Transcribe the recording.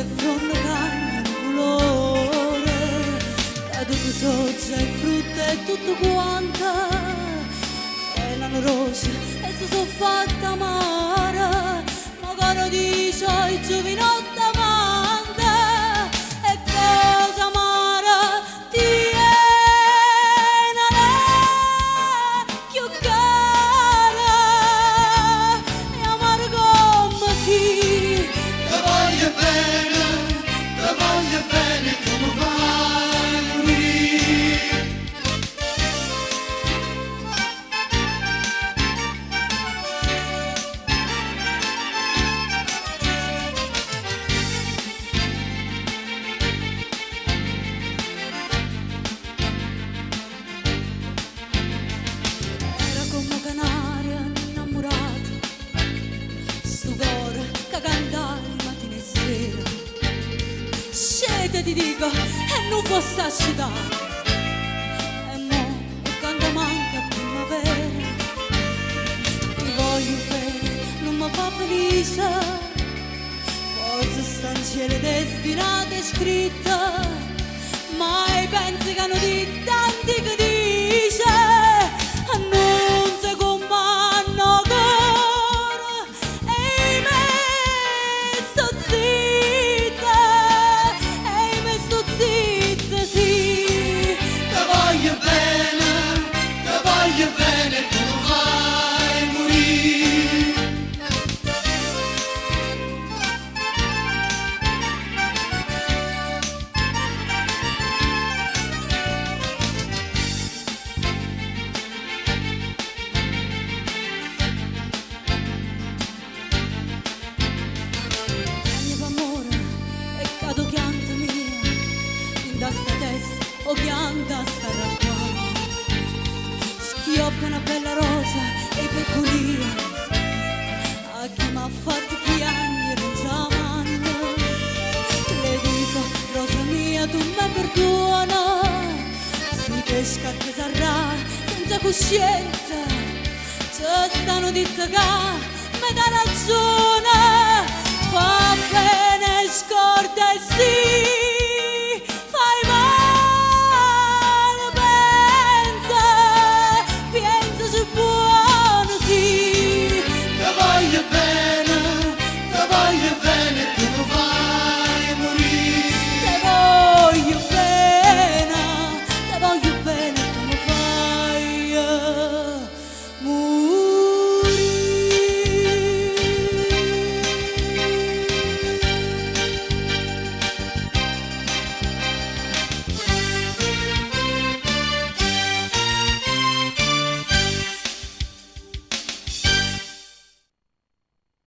Tutte 'e ffronne cagnano culore, ca tutte so' già 'e frutte e tutto quanto erano rose e se so' fatte amare. Ma 'o core dice oi giuvinotto amante è cosa amara tienela cchiù cara è amara comme si'. Te voglio bene, te voglio bene, tu mi fai murì. Era comme 'o canario 'nnammurato, 'stu core ca cantaje matina e sera. Sceta ti dico e nun vo' sta scetato e mo nun canta manco a primmavera. Ti voglio bene, nun me fa felice, forse sta 'ncielo destinato e scritto, ma i penso che hanno ditto antico dice nun se cummanna 'o core e i' me sto zitta, e i' me sto zitta, sì. Te voglio bene, te voglio bene, tu mi fai murì. Chiagne p'ammore e cade 'o chianto mio, dint' 'a 'sta testa 'o chianto 'a sta arracquanno. Schioppa 'na bella rosa 'e pecunia, a chi m'ha fatto chiagnere 'nce 'a manno. Le dico, rosa mia, tu me perduona, si te scarpe sarrà senza cuscienza, ce sta nu ditto ca me dà ragione.